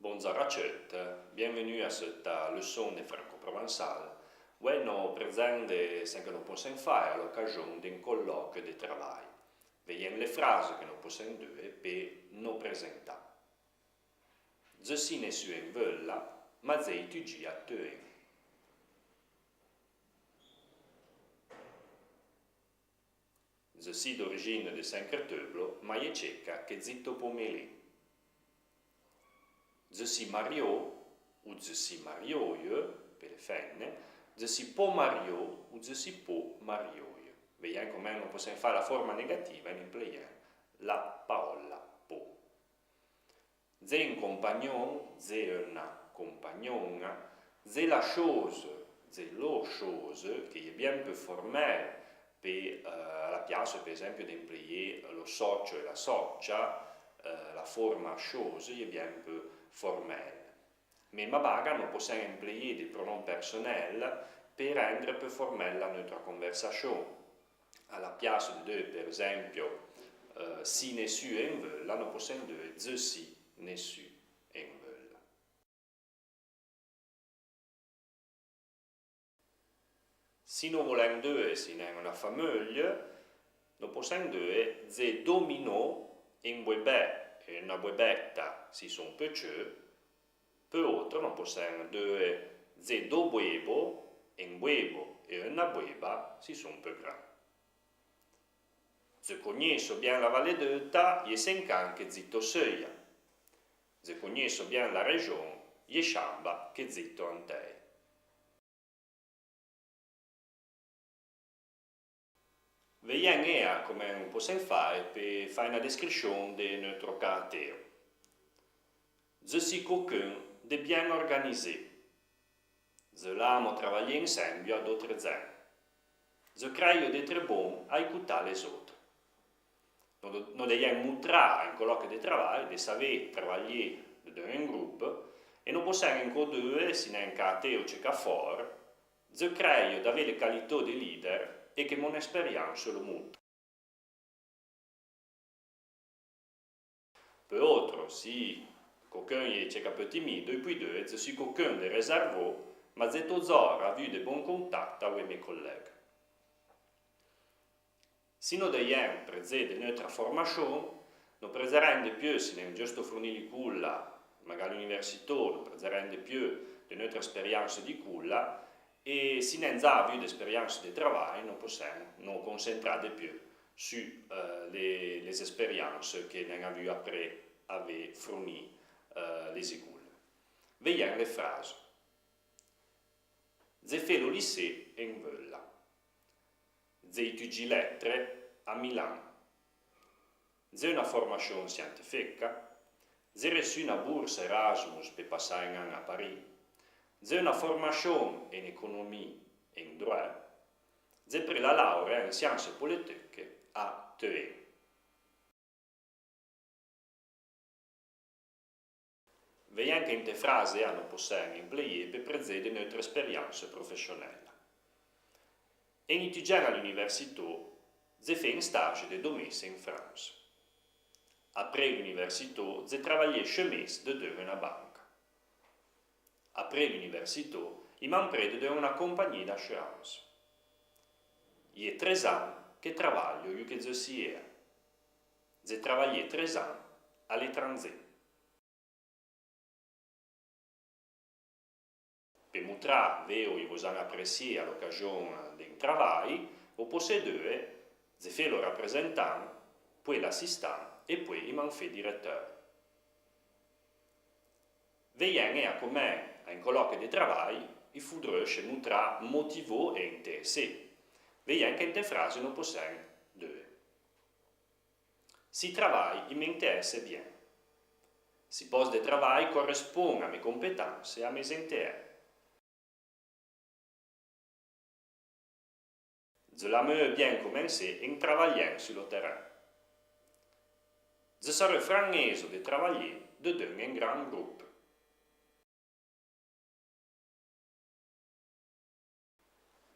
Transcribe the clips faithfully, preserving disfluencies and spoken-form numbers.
Bondzor a tcheut, bienvenu a seutta leçon de francoprovençal. Vouè no prezende sen que no possen fé a l'ocajon d'eun colloque de traval. Vèyèn le fraze que no possen deue pe no prezentà. Dze si nèssu eun Veulla, ma dze itudji a Teun. Dze si d'origine de Sen Creteuble, ma y è tcheca que dzito Pomele. Dze si marió ou dze si marióye, pe le fenne, dze si po marió ou dze si po marióye. Vèyèn comèn no possen fé la forma negativa en empleyen la paolla po. Dze eun compagnon, dze euna compagnona, dze la chouze, dze lo chouze, que y è bien pe formel, pe, eh, a la piasse, pe esenpio, d'empleyé lo socho e la socha, eh, la forma chouze y è bien pe formel. Me ma baga no possen empleyé de pronom personel pe rendre pe formel la neutra conversachon. A la piasse de deue, pe esenpio, eh, si nèssu eun Veulla, no possen deue dze si nèssu eun Veulla. Si no volèn deue si n'eun euna fameuille, no possen deue dze dominó eun bouebè e euna bouebetta si son pe tcheut, pe outro no possen deue dze do bouebo, eun bouebo e euna boueba si son pe gran. Dze cognesso bien la Valle d'Euta, y è senc an que dzito Seuya. Dze cognesso bien la region, y è chamba que dzito Antei. Vèyèn eua comèn no possen fé pe fé euna descrichon de neutro caateo. Dze si coqueun de bien organizé. Dze l'amo travaillé ensembio a d'otre dzen. Dze creio d'etre bon a ecoutà le-z-otre. No, no dèyèn moutrà eun colloque de traval de savé travaillé dedeun eun groupe, e no possen eunco deue si n'eun caateo tcheca for, dze creio d'avé le qualitó de leader e que mon esperianse lo moutre. Pe outro, si coqueun y è tcheca pe timido, i pouì deue dze si coqueun de reservó, ma dze todzor avu de bon contat avoué me collègue. Si no dèyèn pre dze de neutra formachon, no prezerèn de pieu si n'eun djusto frunì l'icoulla, magari l'universitó, no prezerèn de pieu de neutra esperianse d'icoulla, e si n'eun dza avu d'esperianse de traval, no possen no concentrà de pieu su, eh, le, le-z-esperianse que n'eun avu apré avé frunì, eh, le-z-icoulle. Vèyèn le fraze. Dze fé lo lycée eun Veulla. Dze itudji lettre a Milan. Dze euna formachon sientefeca. Dze ressu euna bourse Erasmus pe passà eun an a Parì. Dze euna formachon en economie e en droit. Dze pré la laurea en sianse politeche a Teun. Vèyèn quente fraze eua no possen empleyé pe pre dze de neutra esperianse professionella. En itudjèn a l'universitó, dze fé eun stage de do mese en France. Apré l'universitó, dze travaillé cheu mes dedeun euna banca. Apré l'universitó, i m'an pré dedeun euna compagnie d'assurance. Y è tré-z-an que travaillio iou que dze si eua. Dze travaillé tré-z-an a l'etrandzé. Pe moutrà véo i vo-z-an apressié a l'ocajon d'eun traval, vo possé deue, dze fé lo rapresentan, poué l'assistan e poué i m'an fé diretteur. Vèyèn eua comèn, a eun colloque de traval, i foudreuche moutrà motivó e intèressé. Vèyèn quente fraze no possèn deue. Si traval i m'intèresse bien. Si poste de traval correspon a mé compétence e a mé-z-intèrè. Dze l'an meué bien comènsé en travaillèn su lo terren. Dze sareu fran ézo de travaillé dedeun eun gran groupe.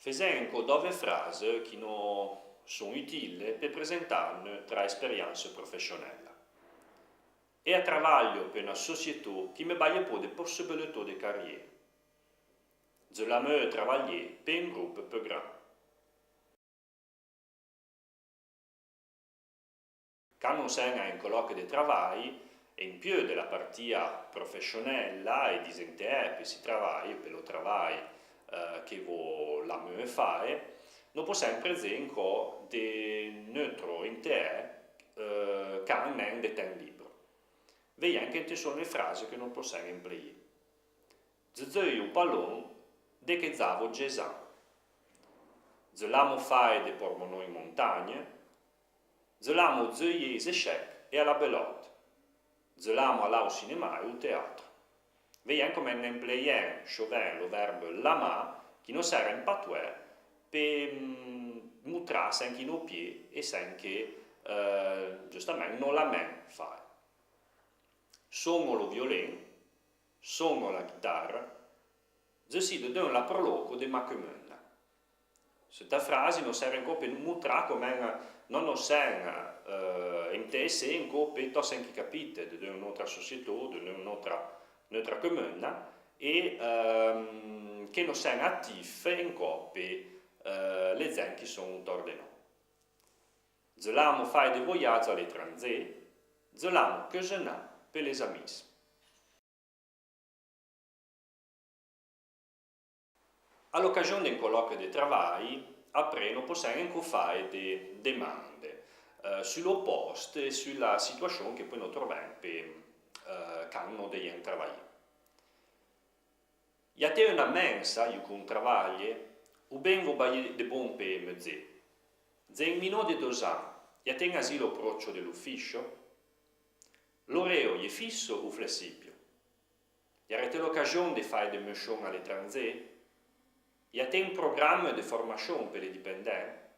Fezèn co dove fraze qui no son utile pe presentà neutra esperience professionella. Ea travaglio pe na societó qui me baille po de possibilitó de carriera. Dze l'ameue travailler pe un groupe pe gran. Can no sen a un colloque de travail, in pieu de la partia professionella e disentee pe si travail, pe lo travail, eh, que vo l'ameue fae, no posen prezé un co de neutro intee, eh, can nen de ten libro. Veien que inte son le frase que no posen empleie. Dze dzeui o palon de que dz'avo djez an. Dze l'amo fae de pormono in montagne. Dze l'amo dzeui i échec e a la belote. Dze l'amo alà o cinéma e o teatro. Veien comme n'empleien soven lo verbe lamà, qui no sere in patoué, pe, mm, moutrà sen que no pie e sen que, eh, justament no l'amen fae. Sono lo violen, sono la guitarra, dze si dedeun la proloco de ma quemeunna. Seta frase no sere un co pe moutrà comme no, no sen, eh, intesse un co pe to sen que capite dedeun noutra societó, dedeun noutra, noutra quemeunna, e, ehm, que no sen atif un co pe, eh, le dzen qui son outor de no. Dze l'amo fae de voiadzo a l'etranzé, dze l'amo quezenà pe les amis. A l'ocajon d'un colloque de travail, apré no posen un co fae de demande, eh, su lo poste e su la situachon que poué no troven pe, eh, can no deien travailler. Iate euna mensa, iou con travaille, o ben vo baille de bon pe me dzé. Dze in minó de dozan, iate in asilo procho de l'oficio? L'oreo ié fisso ou flessibio? Iarete l'ocajon de fae de mechon a l'etranzé? Iate in programme de formachon pe le dipendent?